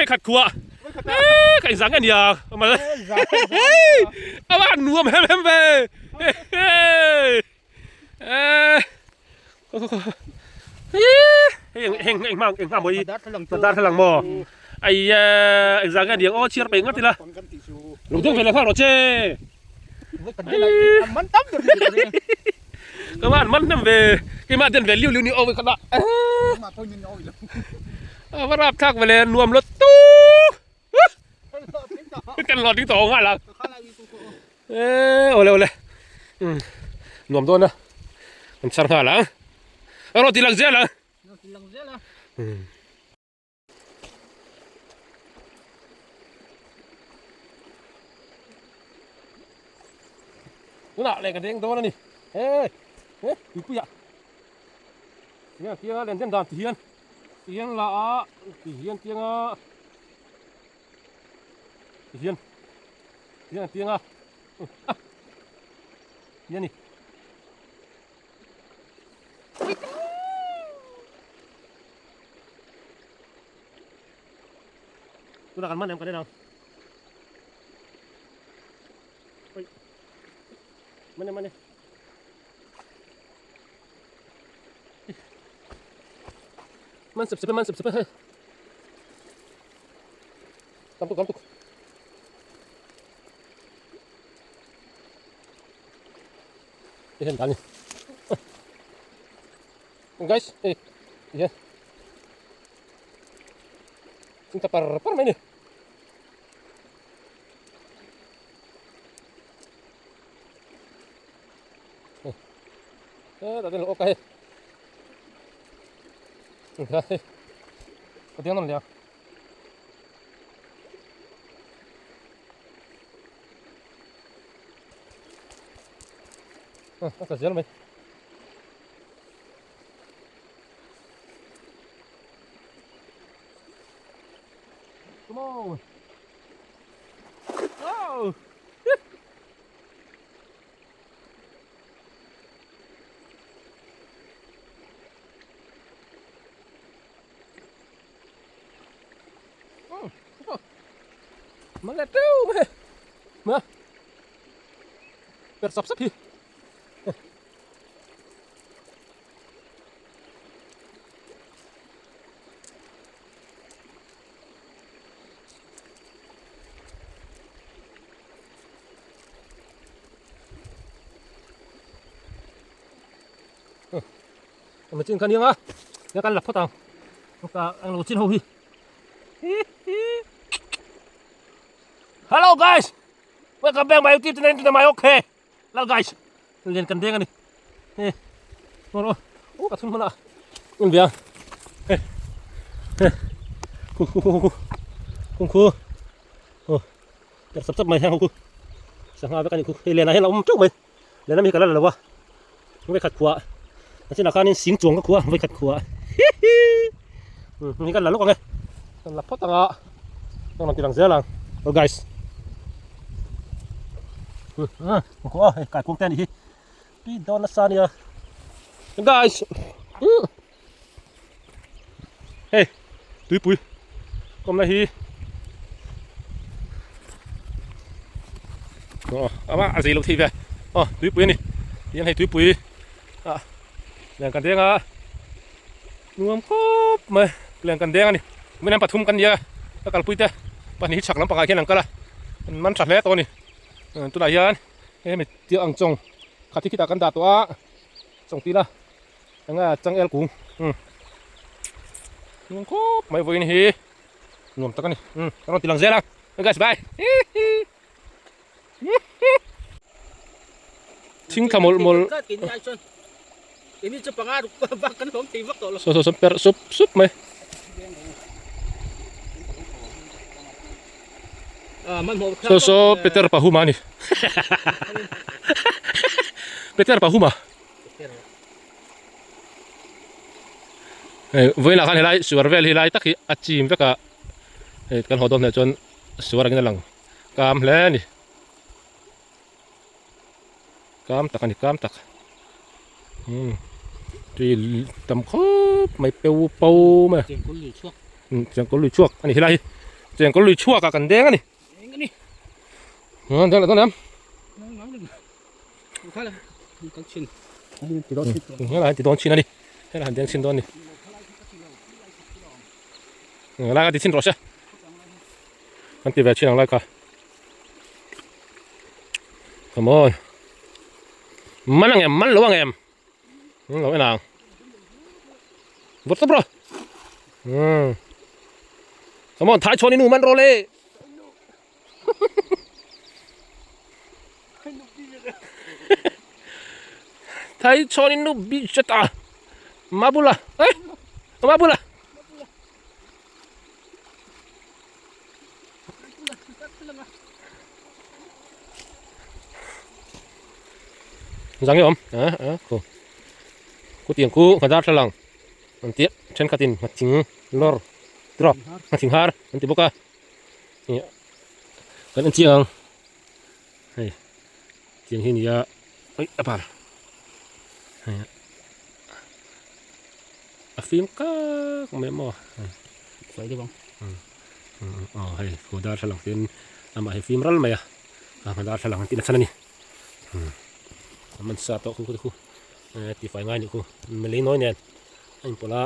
Vei khat khuah. Ee ka inzah nge nia. A va nuam hem hem ve. Ee. Hei eng eng hma eng hma maw i. Darthlalang maw. Ai engzah nge aniang aw chhiar peih ngat ila. Lo deng ve leh nghal rawh che. Ka van man hnem ve keimah den ve liu liu ni aw kha dah. A va rap thlak ve le nuam lo tu. Kan lo ding tawh nghal ang. E ole ole. Nuam dawn a. Kan chhar nghal ang. A rawn ti lang zel ang. Tunah leh ka deng dawn a ni. He he tuipuiah tiang tianga len den dan ti hian ti hian la a ti hian tianga ti hian tiang tianga ti a ni. Tunah kan man em kan en ang. Oi. Mana mana. Man sep sep man sep sep hei. Tam tuk tam tuk. Hian dan ni. Guys, eh hian. Ching ta par par mai ni. Eh, ta ten ok hei. Hei. Ka tiang nam liang. A tla zel mai. Come on. Oh. Mà lẹ trêu mà. Mà. Per sap sap hi. Mà chin kan yang a. Ya kan la phawt ang. Ka ang lo chin ho hi. Hello guys. Welcome back my YouTube channel to my okay. Lal guys. Lian kan deng ani. He. Moro. Oh ka thun hmana. In bia. He. He. Khu khu khu khu. Khu khu. Oh. Ter sap sap mai hang khu. Sangha vek ani khu. Hei lian ah hian a awm teuh mai. Lian ami hi ka la la lo a. Vawikhat khuah. A chinah khanin sing chuang ka khuah a vawikhat khuah. Umm hei kan la lawk ang e. Kan la phawt ang a. Kan rawn ti lang zel ang. Oh guys. Umm khuah a hei kai kuang te a nih hi. Tui dawn nasa a nia. Guys. Umm. Hei tuipui kawmna hi aw ama a zei lo thei ve aw tuipui a ni tihian hei tuipui ah lian kan deng a nuam khawp mai lian kan deng a ni vawiin an pathum kan nia ka kalpui te pahnih hi chhak lampangah khian an kal a an man tha hle tawh a ni tunah hian hemi tia ang chawng khat hi khitah kan dah tawh a chawng tina. Enge changel kung umm nuam khawp mai vawiin hi nuam tak a ni umm ka rawn ti lang zel a guys bye hihi thing thla mawlh mawlh saw saw saw perh sup sup mai saw saw Peter Pahuma a ni Peter Pahuma. Hei vawiinah khan helai suar vel hi lai tak hi a chim vek a hei kan haw dawn hnuaiah chuan suar angin a lang kam hle a ni kam tak a ni kam tak umm tui tam khawp mai peu pau mai a chengkawl lui chhuak a ni helai hi. Chengkawl lui chhuak ah kan deng a ni. Deng leh dawn em? Helai an ti dawn chin a ni. Helai an deng chin dawn a ni. Helai ka ti chin rawh se. Kan ti ve chin ang lai kha. Come on. Man ang em, man lo ang em. Lo en ang. Vawt tawp rawh. Umm. Come on, thai chhuan i nu man rawh le. Thai chhuan i nu bi chata. Mabula. Eh? Mabula. Zang i awm a a khu khu tiang khu ngha darthlalang an tih thenkhatin ngha thing lawr trawk ngha thing har an ti bawk a ih kan en chiang ang hei tiang hi a ni a aih a bal hei a fim kak mai maw sawi deuh ang aw hei khu darthlalang te in amah hi fim ral mai a a darthlalang an tih na chhan a ni a man sa tawh khu khu tifai ngai anih khu lei nawi nen a inpawlh a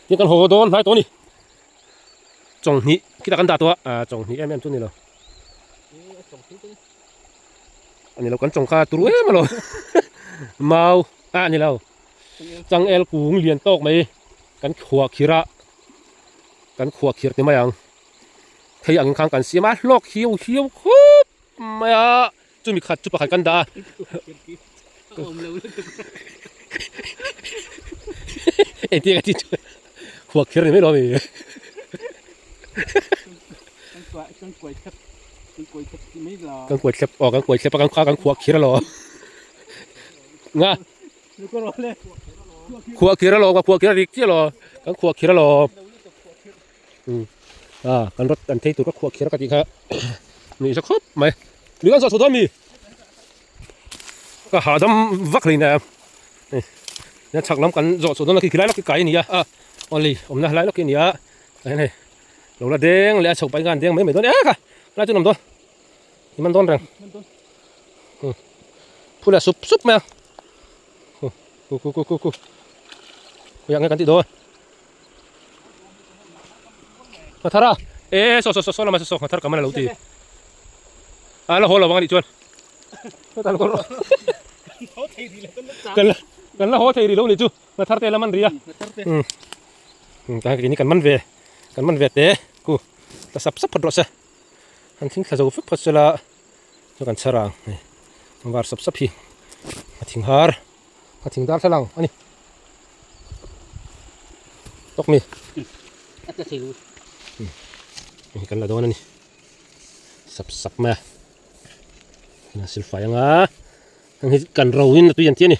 tin kan haw dawn hnai tawh a ni chawnghnih khitah kan dah tawh a chawnghnih em em chu a ni lo a ni lo kan chawng kha turu em alawm mau a ni lo changel kung lian tawk mai kan khuah khir a kan khuah khir ti mai ang thei ang khan kan siam a hlawk hiau hiau khup mai a chumi khat chu pakhat kan dah a engtin ka tih chu khuah khir ni mai lo ami kan kuai thlep aw kan kuai thlep a kan kha kan khuah khir alawm nga khuah khir alawm ka khuah khir a rik chiah alawm kan khuah khir alawm a kan rawt kan thei tur ka khuah khir ka tih kha nuih za khawp mai lui kan zawh chho dawn mi ka hahdam vak hlei nen hei chhak lam kan zawh chho dawn a khi khilai lawk hi kai a ni a a aw lei awmna lai lawk hi a ni a tah hian hei lo la deng leh a chho paih khan deng mai mai dawn e kha helai chu a nuam dawn i man dawn reng phul leh sup sup mai a ku ku ku ku ku khawiah nge kan tih dawn. Nghathar a e saw saw saw saw lamah saw saw nghathar ka man a lo ti a la haw lo ang a nih chuan kan la kan la haw thei rih lo nih chu nghathar te la man rih a um tah hian kan man ve kan man ve te khu ta sap sap phawt rawh se an thing thla zo fek phawt sela chu kan chhar ang hei var sap sap hi a thing har. A thing dar thla lang a ni. Tawk mi. A tla thei lo. Hei kan la dawn a ni. Sap sap mai a. Hei sil fai anga. Heng hi kan ro in a tui an ti a ni.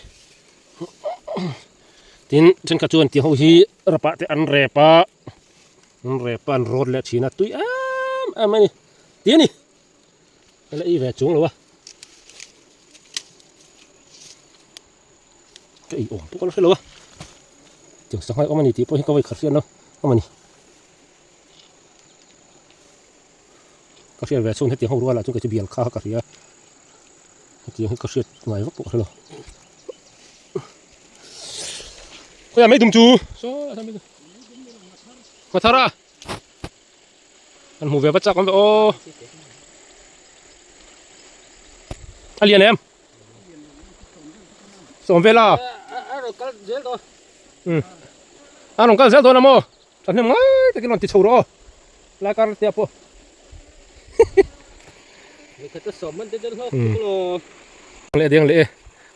Tin thenkhat chuan ti ho hi rapah te an rep a. An rep a an rawt leh thin a tui em em a ni. Ti a ni. Ka la ei ve chung lo a. Ka ei awm pawh ka la hre lo a. Tiang sanghai awm a ni tih pawh hi ka vawi khat hriat lo awm a ni. Ka hriat ve chhun hetiang ho rual ah chuan kei chu bial kha ka hria. Hetiang hi ka hriat ngai vak pawh ka hre lo. Khawiah mai dum chu. Saw lai sawn mai dum. Nghathar a. Kan hmu ve va chak awm ve aw. A lian em? Sawm vel a. A rawn kal zel dawn. Um. A rawn kal zel dawn a maw? Ka hnem ngai takin rawn ti chho rawh aw. Lai kar te pawh. Nikhat a sawm man te tel hlawk tuk lo. Leh deng leh e.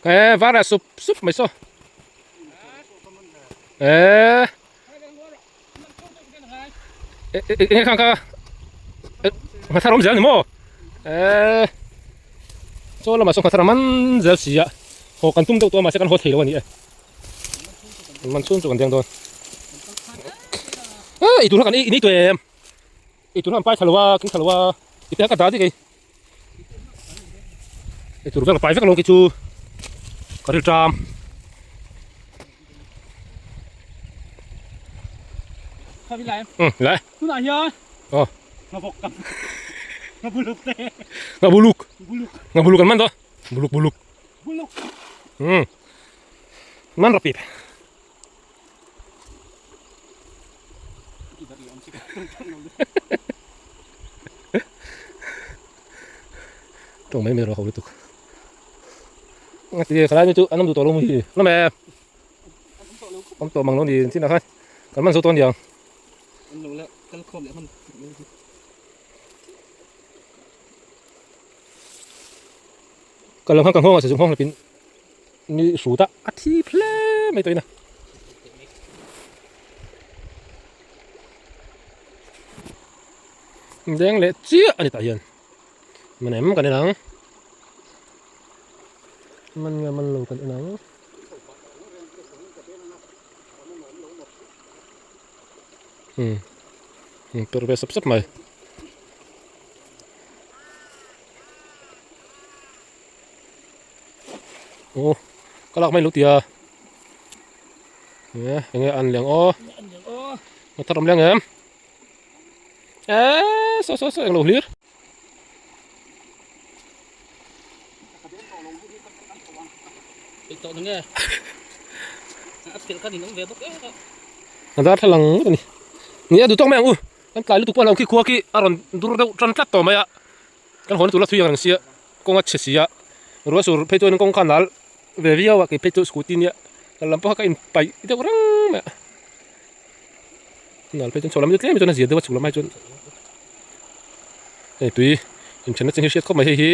E var ah sup sup mai saw. E. Enge khang kha nghathar awm zel ni maw eh chaw lamah sawn nghathar a man zel si a haw kan tum deuh tawh a mahse kan haw thei lo a ni e kan man chhung chu kan deng dawn eh ei tur kha kan ei tawh em ei tur kha an pai thla lo a keng thla lo a i te kha ka dah dik ei ei tur vel ka pai vek alawm kei chu ka rilṭam. Lai. Tunah hian Aw. Ngavawk kan Ngabuluk te. Ngabuluk. Buluk. Ngabuluk kan man dawn. Buluk buluk. Buluk. Um. Man rawh pip. Tawng mai mai rawh ho lutuk. Ngati khalai ni chu an awm duh tawh lo mu hi. Lam e. Awm tawh mang lo ni chinah khan kan man zo tawh aniang. Ka lam khan ka nghawng a sezung nghawng hlapin ni hrut a a thip hle mai tawh in a. Deng leh chiah a ni tah hian man em kan en ang man nge man lo kan en ang. Umm in per ve sap sap mai. Aw ka lak mai lo tia enge enge an leng aw a thar awm leng em eee saw saw saw englo hlir. A darthlalang ngawt a ni. Ni a duh tawk mai ang u. Kan tlai lutuk pawh a lo khi khua khi a rawn dur deuh tan tlat tawh mai a. Kan hawn tur la thui ang reng sia kawng a chhe si a. Ruah sur phei chuan kawng kha a nal ve viau a kei phei chu scooty nia kal lam pawh kha ka inpaih deuh reng mai a. Nal phei chuan chho lam chu tlem hi chuan a zia deuh a chhuk lam ai chuan hei tui inthenna chin hi hriat khawp mai hei hi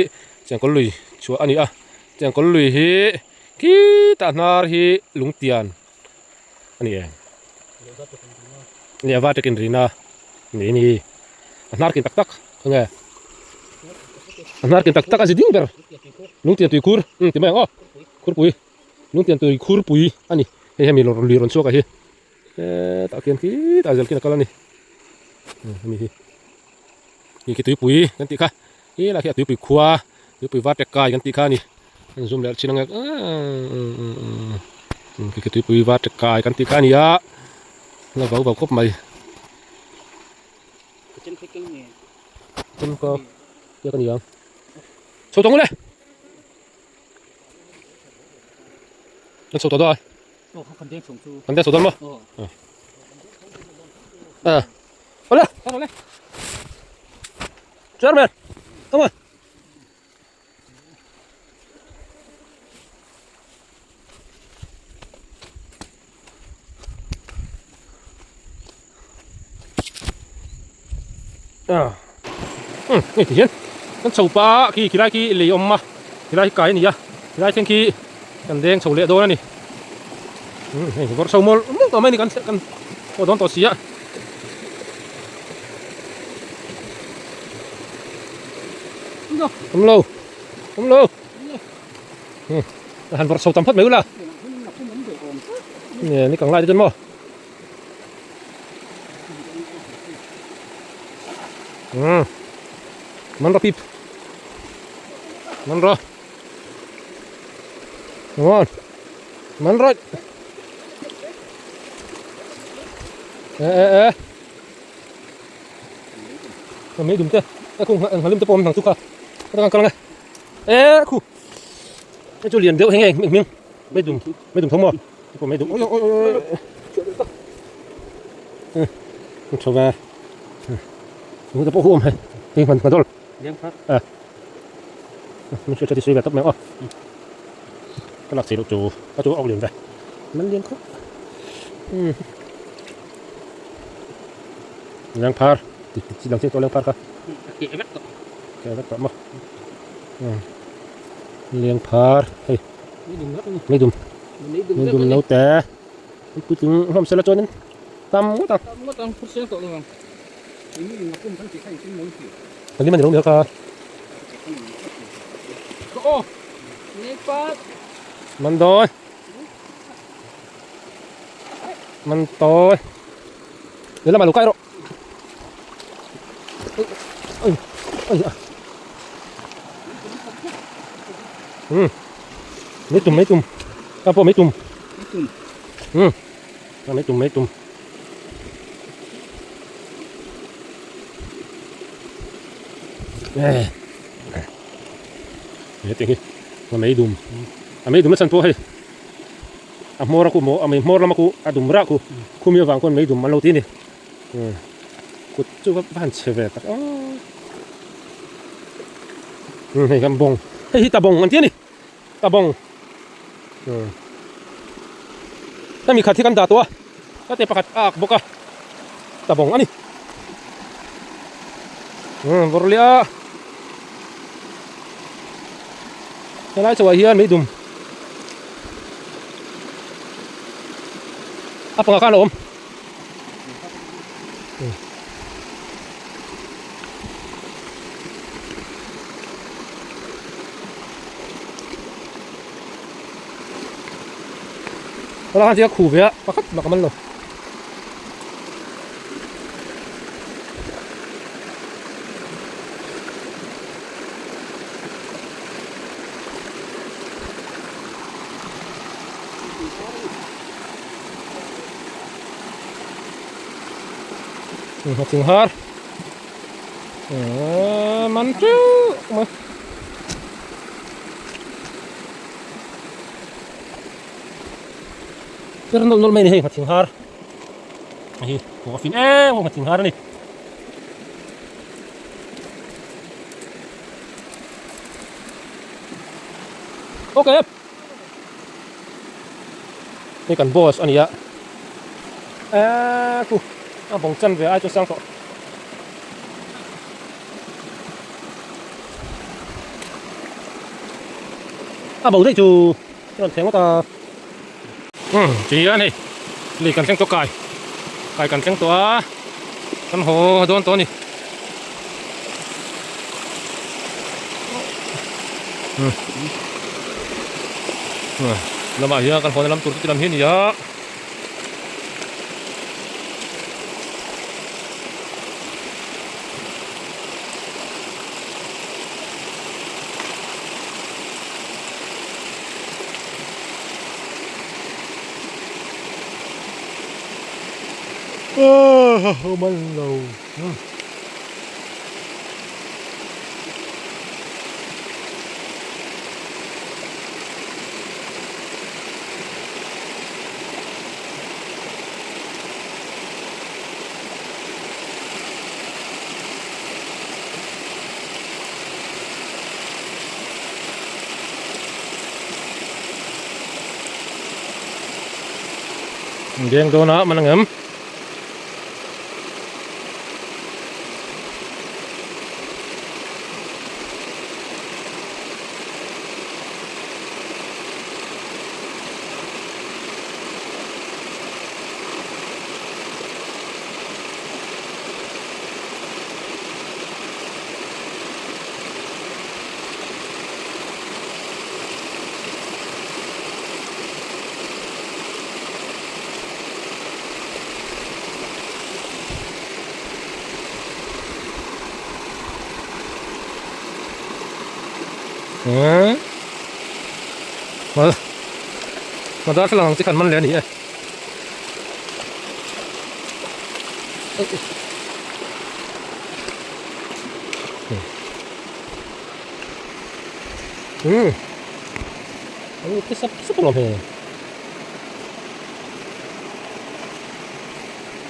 chengkawl lui chhuah a ni a chengkawl lui hi khitah hnar hi lungtian a ni em leh a var takin rina ni ni a hnar kin tak tak khawnge a hnar kin tak tak a zi ding ber lungtian tui khur umm ti mai ang aw khurpui lungtian tui khurpui a ni hei hemi lui rawn chhuak a hi. Hetah khian khitah zel khian a kal a ni hemi hi hei khi tuipui kan tih kha helai khi a tuipui khua tuipui var tek kai kan tih kha a ni an zoom leh thin ang e khi khi tuipui var tek kai kan tih kha a ni a la vau vau khawp mai chem ka ka ni ang chho tawng ule Kan chho tawh dawn. Kan deng chho dawn maw? Ờ. Awle. Awle. Chairman. Come on. À. Ừ, hei ti hian kan chho pa khi khilai khi lei awm a khilai hi kai a ni a khilai thleng khi kan deng chho leh dawn a ni umm hei vawrh chho mawl mawl tawh mai a ni kan kan haw dawn tawh si a awm lo awm lo umm han vawrh chho tam phawt mai ula ni kang lai te chuan maw. Man rawh pip. Man rawh. Come on. Man rawh. E e e. Ka mei dum te. Ka kung halim te pawh awm thang chu kha. Ka kal ang e. E khu. Hei chu lian deuh hei nge hming. Mei dum mei dum tho maw. Pawh mei dum oi oi oi oi. Hm tho ve. Hm te pawh huam hei. Hei hman hman dawl. Liang phak. A. Min hriat ti sui ve tawp mai aw. Ka lak thei loh chu ka chu awk lian ve. Man lian khawp. Hm. Liang phar. Ti ti lang chiang tawh liang phar kha. Ke vek tawh. Ke vek tawh maw. Hm. Liang phar hei. Mei dum. Mei dum lo te. Puitling hlawm sela chuanin tam ngawt ang. Tam ngawt ang phur seng tawh lo ang. Kan lim a ni lo nia kha. Man dawn. Man tawi. Ni lamah lo kai rawh. Oi oi oi. Um mấy tùm mấy tùm ta pawh mấy tùm um mấy tùm mấy tùm. Hetiang hi a mei dum a mei dum na chhan pawh hei a hmawr a khu maw a mei hmawr lama khu a dum rah khu khumi avang khuan mei dum an lo ti a ni kut chu va han chhe ve tak a hei kan bawng hei hi tabawng an ti a ni tabawng hemi khat hi kan dah tawh a hete pakhat a ak bawk a tabawng a ni vawrh leh a helai chauhah hian meidum a pangah khan a awm. Helai khan chu a khu ve a pakhat mah ka man lo. Thing har man teuh mai per nawlh nawlh mai a ni hei thing har hei hi a fin em em a thing har a ni. Ok. Hei kan boss a ni a eee khu a bawng chan ve ai chu sang tawh. A bo daih chu a rawn thleng ngawt a. Umm ti hian hei lui kan thleng tawh kai kai kan thleng tawh a kan haw dawn tawh a ni. Lamah hian kan hawn lam tur chu ti lam hi a ni a. Man lo. Deng dawn a man ang em. Ma darthlalang ang chi khan man leh a ni e. Um an ti sap sap alawm hei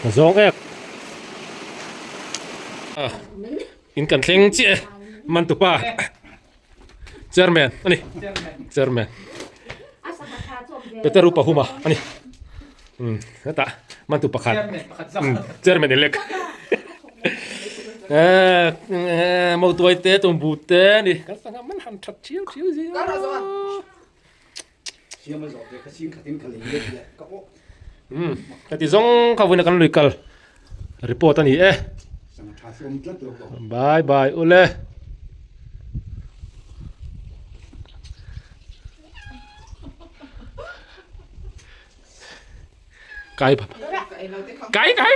a zawng ek a in kan thleng chiah e man tupa chairman ani chairman Peter upa huma ani um hetah man tu pakhat chairman elect eh motuai te tumbu te ani kan sangha man han that thiau thiau zia um heti zawng kha vawiin a kan lui kal report ani e bye bye ule. Kai kai kai.